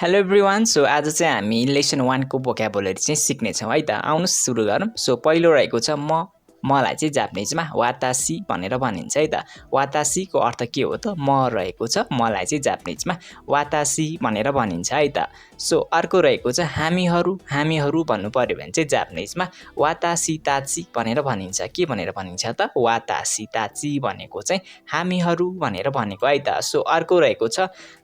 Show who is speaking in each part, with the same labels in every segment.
Speaker 1: Hello everyone so आज चाहिँ हामी लेसन 1 को भोक्याबुलरी चाहिँ सिक्नेछौँ है त। आउनुहोस् सुरु गरौँ। सो पहिलो रहेको छ मलाई चाहिँ जापानिजमा वातासी भनेर भनिन्छ है त। वातासीको अर्थ के हो त? म रहेको छ, मलाई चाहिँ जापानिजमा वातासी भनेर भनिन्छ है त। सो अर्को रहेको छ हामीहरू भन्नु पर्यो भने चाहिँ जापानिजमा वातासी ताची भनेर भनिन्छ। के भनेर भनिन्छ त? वातासी ताची भनेको चाहिँ हामीहरू भनेर भनेको है त। सो अर्को रहेको छ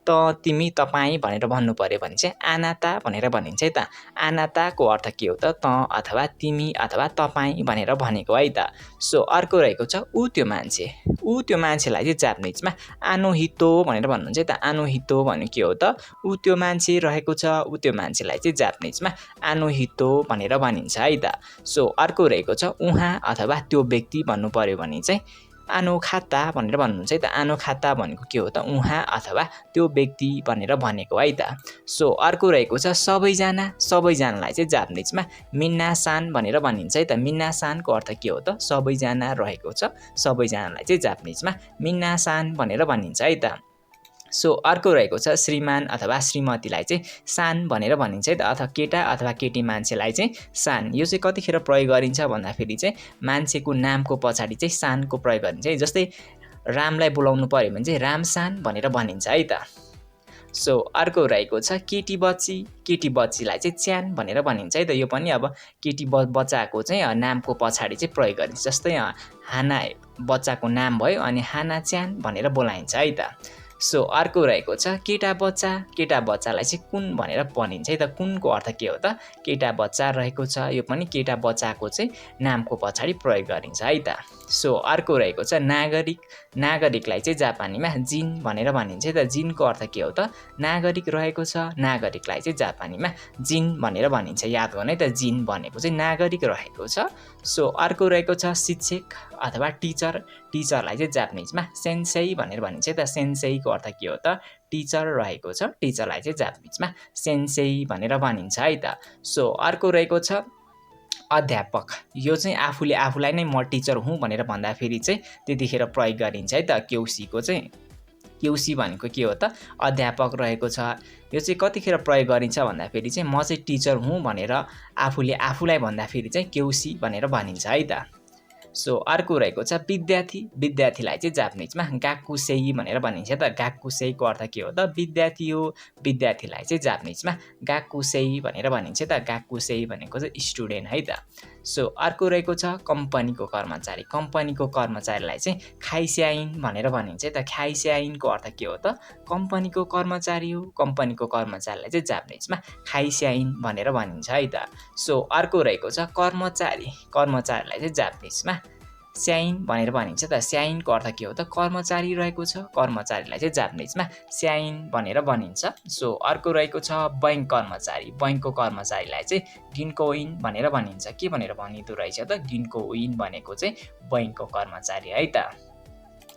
Speaker 1: तिमी तपाईँ भनेर भन्नु पर्यो भने चाहिँ आनाता भनेर भनिन्छ है त। आनाताको अर्थ के हो त? अथवा तिमी अथवा तपाईँ भनेर भनेको है त। सो अर्को रहेको छ त्यो मान्छेलाई चाहिँ जापानिजमा आनोहितो भनेर भन्नुहुन्छ है त। आनोहितो भन्नु के हो त? त्यो मान्छे रहेको छ, त्यो मान्छेलाई चाहिँ जापानिजमा आनोहितो भनेर भनिन्छ है त। सो अर्को रहेको छ उहाँ अथवा त्यो व्यक्ति भन्नु पर्यो भने चाहिँ आनोखाता भनेर भन्नुहुन्छ है त। आनोखाता भनेको के हो त? उहाँ अथवा त्यो व्यक्ति भनेर भनेको है त। सो अर्को रहेको छ सबैजनालाई चाहिँ जापानिजमा मिन्नासान भनेर भनिन्छ है त। मिन्नासानको अर्थ के हो त? सबैजना रहेको छ, सबैजनालाई चाहिँ जापानिजमा मिन्नासान भनेर भनिन्छ है त। सो अर्को रहेको छ श्रीमान अथवा श्रीमतीलाई चाहिँ सान भनेर भनिन्छ है त। अथवा केटा अथवा केटी मान्छेलाई चाहिँ सान। यो चाहिँ कतिखेर प्रयोग गरिन्छ भन्दाखेरि चाहिँ मान्छेको नामको पछाडि चाहिँ सानको प्रयोग गरिन्छ है। जस्तै रामलाई बोलाउनु पर्यो भने चाहिँ रामसान भनेर भनिन्छ है त। सो अर्को रहेको छ केटी बच्चीलाई चाहिँ च्यान भनेर भनिन्छ है त। यो पनि अब केटी बच्चाको चाहिँ नामको पछाडि चाहिँ प्रयोग गरिन्छ। जस्तै हाना बच्चाको नाम भयो अनि हाना च्यान भनेर बोलाइन्छ है त। सो अर्को रहेको छ केटा बच्चालाई चाहिँ कुन भनेर भनिन्छ है त। कुनको अर्थ के हो त? केटा बच्चा रहेको छ। यो पनि केटा बच्चाको चाहिँ नामको पछाडि प्रयोग गरिन्छ है त। सो अर्को रहेको छ नागरिकलाई चाहिँ जापानीमा जिन भनेर भनिन्छ है त। जिनको अर्थ के हो त? नागरिक रहेको छ, नागरिकलाई चाहिँ जापानीमा जिन भनेर भनिन्छ। याद गर्नु है त, जिन भनेको चाहिँ नागरिक रहेको छ। सो अर्को रहेको छ शिक्षक अथवा टिचरलाई चाहिँ जापानिजमा सेन्सेई भनेर भनिन्छ है त। सेन्सेईको अर्थ के हो त? टिचर रहेको छ, टिचरलाई चाहिँ जापानिजमा सेन्सेई भनेर भनिन्छ है त। सो अर्को रहेको छ अध्यापक। यो चाहिँ आफूलाई नै म टिचर हुँ भनेर भन्दाखेरि चाहिँ त्यतिखेर प्रयोग गरिन्छ है त। क्युसी भनेको के हो त? अध्यापक रहेको छ। यो चाहिँ कतिखेर प्रयोग गरिन्छ भन्दाखेरि चाहिँ म चाहिँ टिचर हुँ भनेर आफूलाई भन्दाखेरि चाहिँ क्युसी भनेर भनिन्छ है त। सो अर्को रहेको छ विद्यार्थीलाई चाहिँ जापानिजमा गाकुसेई भनेर भनिन्छ त। गाकुसेईको अर्थ के हो त? विद्यार्थी हो, विद्यार्थीलाई चाहिँ जापानिजमा गाकुसेई भनेर भनिन्छ त। गाकुसेई भनेको चाहिँ स्टुडेन्ट है त। सो अर्को रहेको छ कम्पनीको कर्मचारीलाई चाहिँ खाइस्याइन भनेर भनिन्छ है त। खाइस्याइनको अर्थ के हो त? कम्पनीको कर्मचारी हो, कम्पनीको कर्मचारीलाई चाहिँ जापानिजमा खाइस्याइन भनेर भनिन्छ है त। सो अर्को रहेको छ कर्मचारीलाई चाहिँ जापानिजमा स्याइन भनेर भनिन्छ त। स्याइनको अर्थ के हो त? कर्मचारी रहेको छ, कर्मचारीलाई चाहिँ जापानिजमा स्याइन भनेर भनिन्छ। सो अर्को रहेको छ बैंकको कर्मचारीलाई चाहिँ गिन्कोइन भनेर भनिन्छ। के भनेर भनिँदो रहेछ त? गिन्कोइन भनेको चाहिँ बैंकको कर्मचारी है त।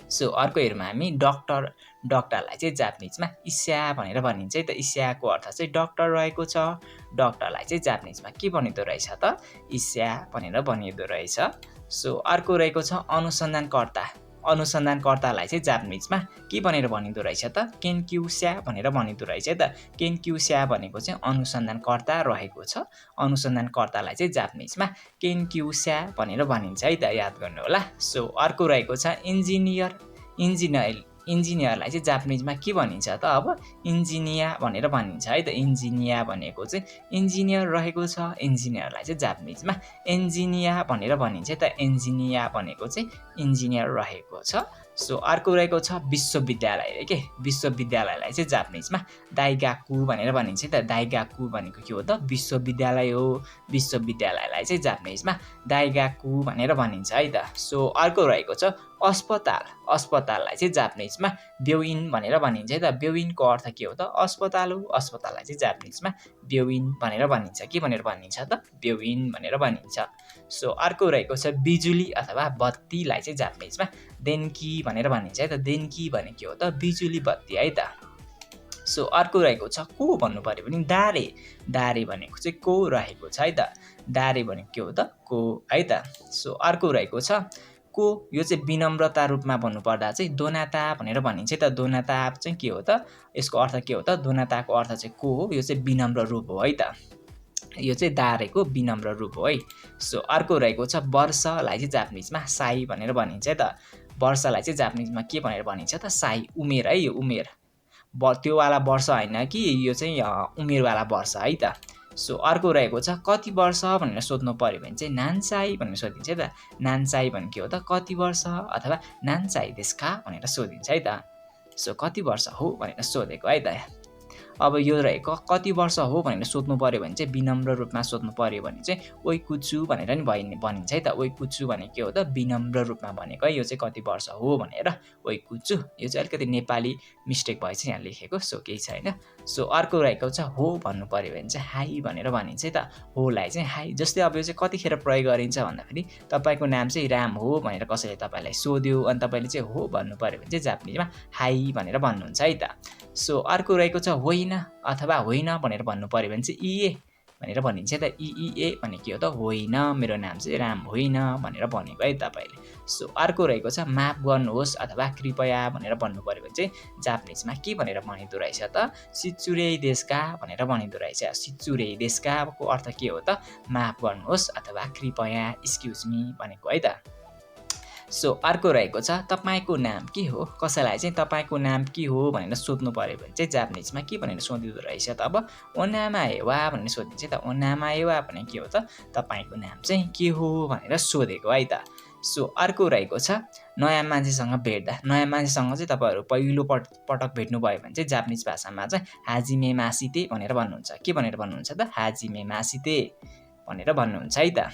Speaker 1: सो अर्को हेरौँ हामी डक्टरलाई चाहिँ जापानिजमा इस्या भनेर भनिन्छ है त। इस्याको अर्थ चाहिँ डक्टर रहेको छ, डक्टरलाई चाहिँ जापानिजमा के भनिँदो रहेछ त? इस्या भनेर भनिँदो रहेछ। सो अर्को रहेको छ अनुसन्धानकर्तालाई चाहिँ जापानिजमा के भनेर भनिँदो रहेछ त? केन्क्युस्या भनेर भनिँदो रहेछ है त। केन्क्युस्या भनेको चाहिँ अनुसन्धानकर्ता रहेको छ, अनुसन्धानकर्तालाई चाहिँ जापानिजमा केन्क्युस्या भनेर भनिन्छ है त। याद गर्नु होला। सो अर्को रहेको छ इन्जिनियरलाई चाहिँ जापानिजमा के भनिन्छ त? अब इन्जिनिया भनेर भनिन्छ है त। इन्जिनिया भनेको चाहिँ इन्जिनियर रहेको छ, इन्जिनियरलाई चाहिँ जापानिजमा इन्जिनिया भनेर भनिन्छ है त। इन्जिनिया भनेको चाहिँ इन्जिनियर रहेको छ। सो अर्को रहेको छ विश्वविद्यालयलाई चाहिँ जापानिजमा दाइगाकु भनेर भनिन्छ है त। दाइगाकु भनेको के हो त? विश्वविद्यालय हो, विश्वविद्यालयलाई चाहिँ जापानिजमा दाइगाकु भनेर भनिन्छ है त। सो अर्को रहेको छ अस्पताललाई चाहिँ जापानिजमा ब्योइन भनेर भनिन्छ है त। ब्योइनको अर्थ के हो त? अस्पताल हो, अस्पताललाई चाहिँ जापानिजमा ब्योइन भनेर भनिन्छ। के भनेर भनिन्छ त? ब्योइन भनेर भनिन्छ। सो अर्को रहेको छ बिजुली अथवा बत्तीलाई चाहिँ जापानिजमा देन्की भनेर भनिन्छ है त। देन्की भने के हो त? बिजुली बत्ती है त। सो अर्को रहेको छ को भन्नु पर्यो भने दारे भनेको चाहिँ को रहेको छ है त। दारे भनेको के हो त? को है त। सो अर्को रहेको छ को यो चाहिँ विनम्रता रूपमा भन्नुपर्दा चाहिँ दोनाता भनेर भनिन्छ त। दोनाता चाहिँ के हो त, यसको अर्थ के हो त, दोनाताको अर्थ चाहिँ को हो, यो चाहिँ विनम्र रूप हो है त। यो चाहिँ दारेको विनम्र रूप हो है। सो अर्को रहेको छ वर्षलाई चाहिँ जापानिजमा साई भनेर भनिन्छ है त। वर्षलाई चाहिँ जापानिजमा के भनेर भनिन्छ त, साई, उमेर है, यो उमेर, त्यो वाला वर्ष होइन कि यो चाहिँ उमेरवाला वर्ष है त। सो अर्को रहेको छ कति वर्ष भनेर सोध्नु पर्यो भने चाहिँ नान्साई भनेर सोधिन्छ है त। नान्साई भने के हो त, कति वर्ष, अथवा नान्साई देस्का भनेर सोधिन्छ है त। सो कति वर्ष हो भनेर सोधेको है त। अब यो रहेको कति वर्ष हो भनेर सोध्नु पर्यो भने चाहिँ विनम्र रूपमा सोध्नु पर्यो भने चाहिँ ओइ कुचु भनेर नि भनिन्छ है त। ओइ कुचु भने के हो त, विनम्र रूपमा भनेको है, यो चाहिँ कति वर्ष हो भनेर ओइ कुचु। यो चाहिँ अलिकति नेपाली मिस्टेक भएछ यहाँ लेखेको, सो केही छैन। सो अर्को रहेको छ हो भन्नु पर्यो भने चाहिँ हाई भनेर भनिन्छ है त। होलाई चाहिँ हाई, जस्तै अब यो चाहिँ कतिखेर प्रयोग गरिन्छ भन्दाखेरि तपाईँको नाम चाहिँ राम हो भनेर कसैले तपाईँलाई सोध्यो अनि तपाईँले चाहिँ हो भन्नु पर्यो भने चाहिँ जापानिजमा हाई भनेर भन्नुहुन्छ है त। सो अर्को रहेको छ होइन अथवा होइन भनेर भन्नु पर्यो भने चाहिँ इए भनेर भनिन्छ है त। इए भने के हो त, होइन मेरो नाम चाहिँ राम होइन भनेर भनेको है तपाईँले। सो अर्को रहेको छ माफ गर्नुहोस् अथवा कृपया भनेर भन्नु पर्यो भने चाहिँ जापानिजमा के भनेर भनिँदो रहेछ त, सिचुरे देस्का भनेर भनिँदो रहेछ। सिचुरे देस्काको अर्थ के हो त, माफ गर्नुहोस् अथवा कृपया, एक्सक्युज मी भनेको है त। सो अर्को रहेको छ तपाईँको नाम के हो, कसैलाई चाहिँ तपाईँको नाम के हो भनेर सोध्नु पर्यो भने चाहिँ जापानिजमा के भनेर सोधिँदो रहेछ त, अब ओनामाएवा भनेर सोधिन्छ त। ओनामाएवा भने के हो त, तपाईँको नाम चाहिँ के हो भनेर सोधेको है त। सो अर्को रहेको छ नयाँ मान्छेसँग भेट्दा, नयाँ मान्छेसँग चाहिँ तपाईँहरू पहिलो पटक भेट्नुभयो भने चाहिँ जापानिज भाषामा चाहिँ हाजिमे मासिते भनेर भन्नुहुन्छ। के भनेर भन्नुहुन्छ त, हाजिमे मासिते भनेर भन्नुहुन्छ है त।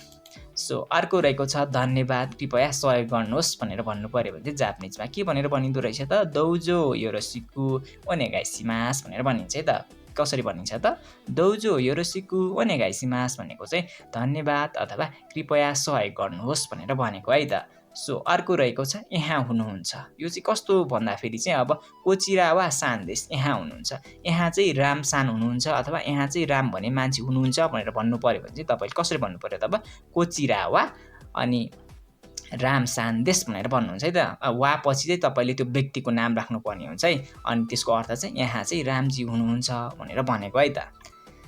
Speaker 1: सो अर्को रहेको छ धन्यवाद, कृपया सहयोग गर्नुहोस् भनेर भन्नु पर्यो भने चाहिँ जापानिजमा के भनेर भनिँदो रहेछ त, दौजो योरोसिकु ओनेगाइसिमास भनेर भनिन्छ है त। कसरी भनिन्छ त, दौजो योरोसिकु ओनेगाइसिमास भनेको चाहिँ धन्यवाद अथवा कृपया सहयोग गर्नुहोस् भनेर भनेको है त। सो अर्को रहेको छ यहाँ हुनुहुन्छ, यो चाहिँ कस्तो भन्दाखेरि चाहिँ अब कोचिरावा सान्देश, यहाँ हुनुहुन्छ, यहाँ चाहिँ राम सान हुनुहुन्छ अथवा यहाँ चाहिँ राम भन्ने मान्छे हुनुहुन्छ भनेर भन्नु पर्यो भने चाहिँ तपाईँले कसरी भन्नु पर्यो त, अब कोचिरावा अनि राम सान्देश भनेर भन्नुहुन्छ है त। वा पछि चाहिँ तपाईँले त्यो व्यक्तिको नाम राख्नुपर्ने हुन्छ है, अनि त्यसको अर्थ चाहिँ यहाँ चाहिँ रामजी हुनुहुन्छ भनेर भनेको है त।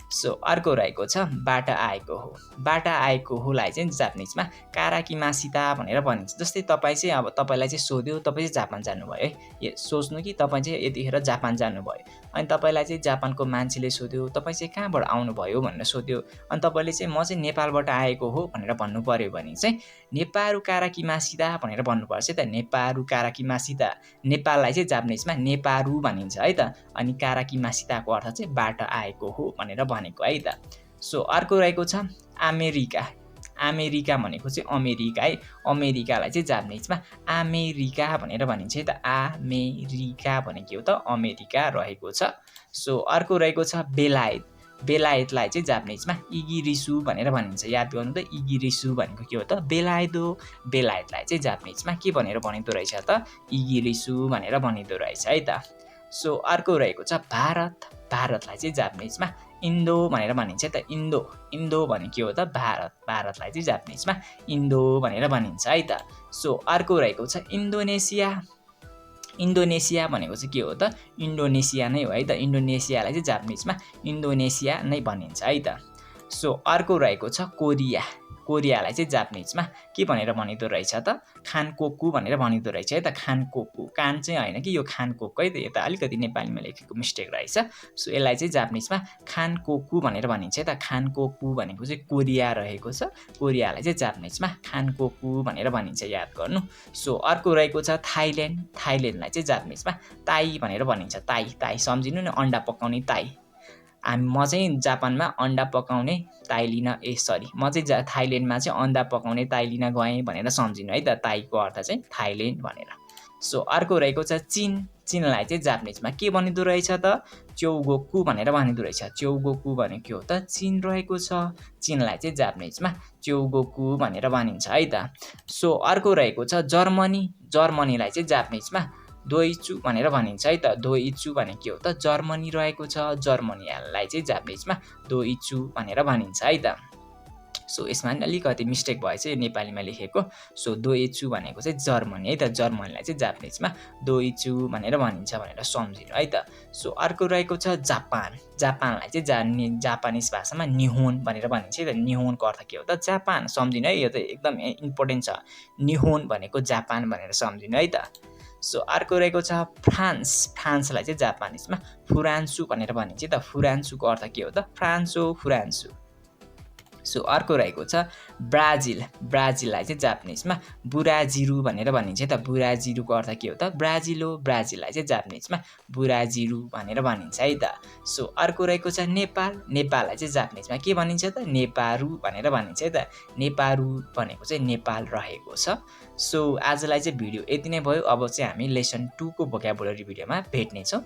Speaker 1: सो अर्को रहेको छ बाट आएको हो, बाट आएको होलाई चाहिँ जापानिजमा काराकिमासिता भनेर भनिन्छ। जस्तै तपाईँ चाहिँ अब तपाईँलाई चाहिँ सोध्यो, तपाईँ चाहिँ जापान जानुभयो है, यो सोच्नु कि तपाईँ चाहिँ यतिखेर जापान जानुभयो, अनि तपाईँलाई चाहिँ जापानको मान्छेले सोध्यो तपाईँ चाहिँ कहाँबाट आउनुभयो भनेर सोध्यो, अनि तपाईँले चाहिँ म चाहिँ नेपालबाट आएको हो भनेर भन्नु पर्यो भने चाहिँ नेपारू काराकिमासिता भनेर भन्नुपर्छ है त। नेपारू काराकिमासिता, नेपाललाई चाहिँ जापानिजमा नेपारू भनिन्छ है त, अनि काराकिमासिताको अर्थ चाहिँ बाट आएको हो भनेर भनेको है त। सो अर्को रहेको छ अमेरिका, अमेरिका भनेको चाहिँ अमेरिका है, अमेरिकालाई चाहिँ जापानिजमा अमेरिका भनेर भनिन्छ है त। अमेरिका भनेको हो त अमेरिका रहेको छ। सो अर्को रहेको छ बेलायत, बेलायतलाई चाहिँ जापानिजमा इगिरिसु भनेर भनिन्छ। याद गर्नु त, इगिरिसु भनेको के हो त, बेलायत हो। बेलायतलाई चाहिँ जापानिजमा के भनेर भनिँदो रहेछ त, इगिरिसु भनेर भनिँदो रहेछ है त। सो अर्को रहेको छ भारत, भारतलाई चाहिँ जापानिजमा इन्डो भनेर भनिन्छ है त। इन्डो, इन्डो भने के हो त, भारत, भारतलाई चाहिँ जापानिजमा इन्डो भनेर भनिन्छ है त। सो अर्को रहेको छ इन्डोनेसिया, इन्डोनेसिया भनेको चाहिँ के हो त, इन्डोनेसिया नै हो है त। इन्डोनेसियालाई चाहिँ जापानिजमा इन्डोनेसिया नै भनिन्छ है त। सो अर्को रहेको छ कोरिया, कोरियालाई चाहिँ जापानिजमा के भनेर भनिँदो रहेछ त, खानकोकु भनेर भनिँदो रहेछ है त। खानकोकु, कान चाहिँ होइन कि यो खानकोक है त, यो त अलिकति नेपालीमा लेखेको मिस्टेक रहेछ। सो यसलाई चाहिँ जापानिजमा खानकोकु भनेर भनिन्छ है त। खानकोकु भनेको चाहिँ कोरिया रहेको छ, कोरियालाई चाहिँ जापानिजमा खानकोकु भनेर भनिन्छ, याद गर्नु। सो अर्को रहेको छ थाइल्यान्ड, थाइल्यान्डलाई चाहिँ जापानिजमा ताई भनेर भनिन्छ। ताई, ताई सम्झिनु न, अन्डा पकाउने ताई। म चाहिँ जापानमा अन्डा पकाउने ताई लिन, म चाहिँ थाइल्यान्डमा चाहिँ अन्डा पकाउने ताई लिन गएँ भनेर सम्झिनु है त, ताईको अर्थ चाहिँ थाइल्यान्ड भनेर। सो अर्को रहेको छ चीन, चीनलाई चाहिँ जापानिजमा के भनिँदो रहेछ त, चौगोकु भनेर भनिँदो रहेछ। चौगोकु भनेको के हो त, चीन रहेको छ, चीनलाई चाहिँ जापानिजमा चौगोकु भनेर भनिन्छ है त। सो अर्को रहेको छ जर्मनी, जर्मनीलाई चाहिँ जापानिजमा दोइचु भनेर भनिन्छ है त। दोइचु भनेको के हो त, जर्मनी रहेको छ, जर्मनीलाई चाहिँ जापानिजमा दोइचु भनेर भनिन्छ है त। सो यसमा नि अलिकति मिस्टेक भएछ यो नेपालीमा लेखेको। सो दोइचु भनेको चाहिँ जर्मनी है त, जर्मनीलाई चाहिँ जापानिजमा दोइचु भनेर भनिन्छ भनेर सम्झिनु है त। सो अर्को रहेको छ जापान। जापानलाई चाहिँ जापानिज भाषामा निहोन भनेर भनिन्छ है त। निहोनको अर्थ के हो त? जापान। सम्झिनु है, यो त एकदम इम्पोर्टेन्ट छ। निहोन भनेको जापान भनेर सम्झिनु है त। सो अर्को रहेको छ फ्रान्स। फ्रान्सलाई चाहिँ जापानिजमा फुरान्सु भनेर भनिन्छ है त। फुरान्सुको अर्थ के हो त? फ्रान्सो, फुरान्सु। सो अर्को रहेको छ ब्राजिल। ब्राजिललाई चाहिँ जापानिजमा बुराजिरु भनेर भनिन्छ है त। बुराजिरुको अर्थ के हो त? ब्राजिलो। ब्राजिललाई चाहिँ जापानिजमा बुराजिरु भनेर भनिन्छ है त। सो अर्को रहेको छ नेपाल। नेपाललाई चाहिँ जापानिजमा के भनिन्छ त? नेपारु भनेर भनिन्छ है त। नेपारु भनेको चाहिँ नेपाल रहेको छ। सो आजलाई चाहिँ भिडियो यति नै भयो। अब चाहिँ हामी लेसन 2 को भोक्याबुलरी भिडियोमा भेट्नेछौँ।